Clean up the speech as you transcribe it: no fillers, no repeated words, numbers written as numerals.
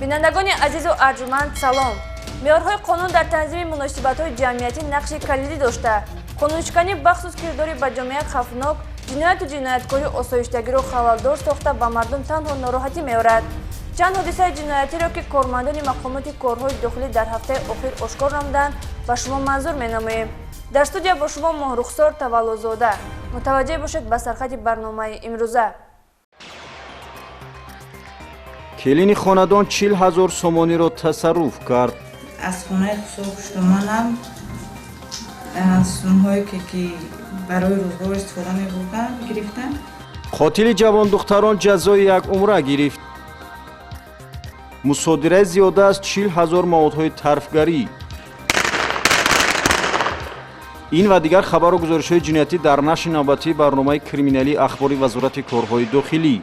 Бинандагони азизу арҷуманд, салом. Меъёрҳои қонун дар танзими муносибатҳои ҷамъиятӣ нақши калидӣ дошта, қонуншиканӣ, бахусус кирдори ба ҷомеа хавфнок, ҷинояту ҷинояткорӣ осоиштагиро халалдор сохта, ба мардум танҳо нороҳатӣ меорад. Чанд ҳодисаи ҷиноятиро, ки кормандони мақомоти корҳои дохилӣ дар ҳафтаи охир ошкор намуданд, ба шумо манзур менамоем. Дар студия бо шумо Моҳрухсор Таваллозода. Мутаваҷҷеҳ бошед ба сархати барномаи имрӯза. Келини хонадон 40 000 сомониро тасарруф кард. Аз хонаи хусру хуштоманам сумҳое ки барои рӯзгор истифода мебурдам, гирифтам. Қотили ҷавондухтарон ҷазои якумра гирифт. Мусодираи зиёда аз 40 000 маводҳои тарфгарӣ. Ин ва дигар хабару гузоришҳои ҷиноятӣ дар нашри навбатии барномаи криминалии ахбори Вазорати корҳои дохилӣ.